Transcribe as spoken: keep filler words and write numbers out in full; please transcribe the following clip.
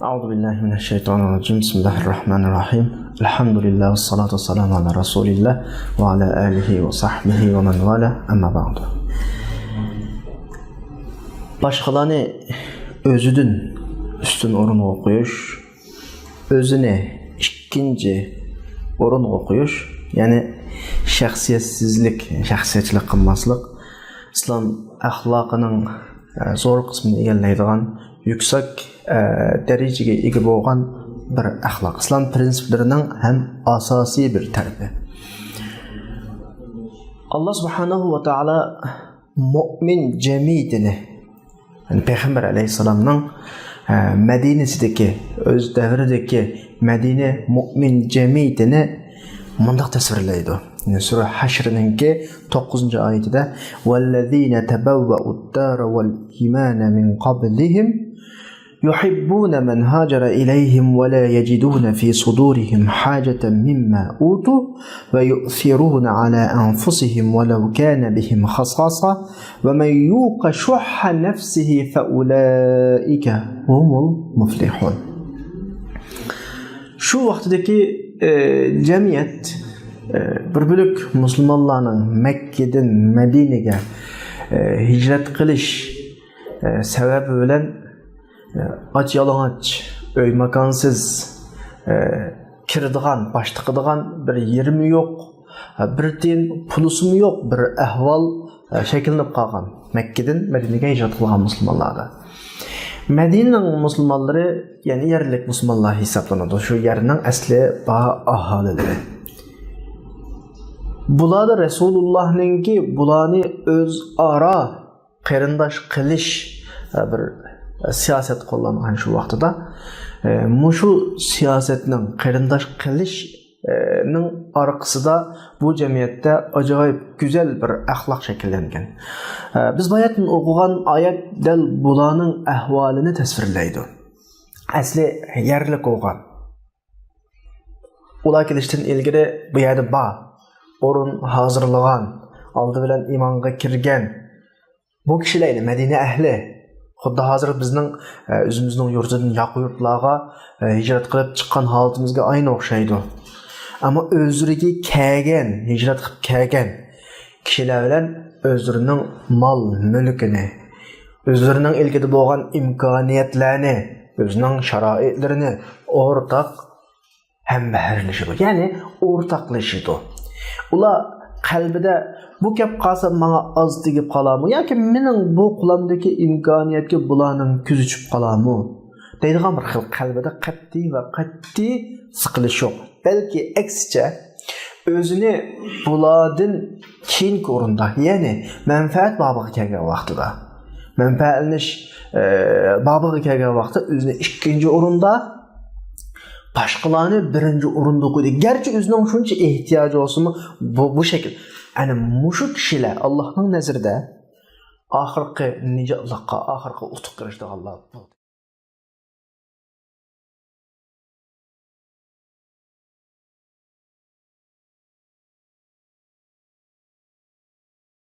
أعوذ بالله من الشيطان الرجيم. بسم الله الرحمن الرحيم. الحمد لله والصلاة والسلام على رسول الله وعلى آله وصحبه ومن والاه. أما بعد. باشقىلارنى ئۆزىدىن ئۈستۈن ئورۇنغا قويۇش، ئۆزىنى ئىككىنچى ئورۇنغا قويۇش، يەنى شەخسىيەتسىزلىك، شەخسىيەتچىلىك قىلماسلىق ئىسلام ئەخلاقىنىڭ، ئە، زور قىسمىنى ئىگىلەيدىغان يۈكسەك، ئە، دەرىجىگە ئىگە بولغان بىر ئەخلاق. ئىسلام پىرىنسىپلىرىنىڭ ھەم ئاساسىي بىر تەرىپى. ئاللا سۇبھانەھۇ ۋە تائالا مۆمىن جەمئىيىتىنى، يەنى پەيغەمبەر ئەلەيھىسسالامنىڭ، ئە، مەدىنىسىدىكى، ئۆز دەۋرىدىكى مەدىنە مۆمىن جەمئىيىتىنى مۇنداق تەسۋىرلەيدۇ. يەنى سۈرە ھەشرنىڭكى توققۇزىنچى ئايىتىدە، والذين تبوأوا الدار والإيمان من قبلهم يحبون من هاجر إليهم ولا يجدون في صدورهم حاجة مما أوتوا ويؤثرون على أنفسهم ولو كان بهم خصاصة ومن يوق شح نفسه فأولئك هم المفلحون. شۇ ۋاقتىدىكى، ئە، جەمئىيەت، ئە، بىر بۆلەك مۇسۇلمانلارنىڭ مەككىدىن مەدىنىگە، ئە، ھىجرەت قىلىش، ئە، سەۋەبى بىلەن، ئە، ئاچ-يالىڭاچ، ئۆي-ماكانسىز، ئە، كىرىدىغان، باش تىقىدىغان بىر يېرىمۇ يوق، ئە، بىر تىيىن پۇلىسىمۇ يوق بىر ئەھۋال، ئە، شەكىللىنىپ قالغان مەككىدىن مەدىنىگە ھىجرەت قىلغان مۇسۇلمانلاردا. مەدىنىنىڭ مۇسۇلمانلىرى، يەنى يەرلىك مۇسۇلمانلار ھېسابلىنىدۇ. شۇ يەرنىڭ ئەسلى بار ئاھالىلىرى. بۇلاردا رەسۇلۇللاھنىڭكى بۇلارنى ئۆزئارا قېرىنداش قىلىش، ئە، بىر، ئە، سىياسەت قوللانغان شۇ ۋاقتىدا. ئە، مۇشۇ سىياسەتنىڭ، قېرىنداش قىلىش، ئە، نىڭ ئارقىسىدا بۇ جەمئىيەتتە ئاجايىپ گۈزەل بىر ئەخلاق شەكىللەنگەن. ئە، بىز باياتىن ئوقۇغان ئايەت دەل بۇلارنىڭ ئەھۋالىنى تەسۋىرلەيدۇ. ئەسلى يەرلىك بولغان. ئۇلار كېلىشتىن ئىلگىرى بۇ يەردە بار، ئورۇن ھازىرلىغان، ئالدى بىلەن ئىمانغا كىرگەن بۇ كىشىلەر، يەنى مەدىنە ئەھلى، خۇددى ھازىر بىزنىڭ، ئە، ئۆزىمىزنىڭ يۇرتىدىن ياقا يۇرتلارغا، ئە، ھىجرەت قىلىپ چىققان ھالىتىمىزگە ئاينى ئوخشايدۇ. ئەمما ئۆزلىرىگە كەلگەن، ھىجرەت قىلىپ كەلگەن كىشىلەر بىلەن ئۆزلىرىنىڭ مال-مۈلكىنى، ئۆزلىرىنىڭ ئىلكىدە بولغان ئىمكانىيەتلەرنى، ئۆزىنىڭ شارائىتلىرىنى ئورتاق ھەمبەھىرلىشىدۇ، يەنى ئورتاقلىشىدۇ. ئۇلار قەلبىدە، بۇ كەپ قالسا ماڭا ئاز تېگىپ قالارمۇ ياكى مېنىڭ بۇ قولۇمدىكى ئىمكانىيەتكە بۇلارنىڭ كۆزى چۈشۈپ قالارمۇ دەيدىغان بىر خىل قەلبىدە قەتئىي ۋە قەتئىي سىقىلىش يوق. بەلكى ئەكسىچە، ئۆزىنى بۇلاردىن كېيىنكى ئورۇندا، يەنى مەنپەئەت بابىغا كەلگەن ۋاقتىدا، مەنپەئەتلىنىش، ئە، بابىغا كەلگەن ۋاقىتتا ئۆزىنى ئىككىنچى ئورۇندا، باشقىلارنى بىرىنچى ئورۇندا قويدى. گەرچە ئۆزىنىڭ شۇنچە ئېھتىياجى بولسىمۇ، بۇ، بۇ شەكىل. ئەنە مۇشۇ كىشىلەر ئاللاھنىڭ نەزىرىدە ئاخىرقى نىجاتلىققا، ئاخىرقى ئۇتۇققا ئېرىشىدىغانلار بۇ.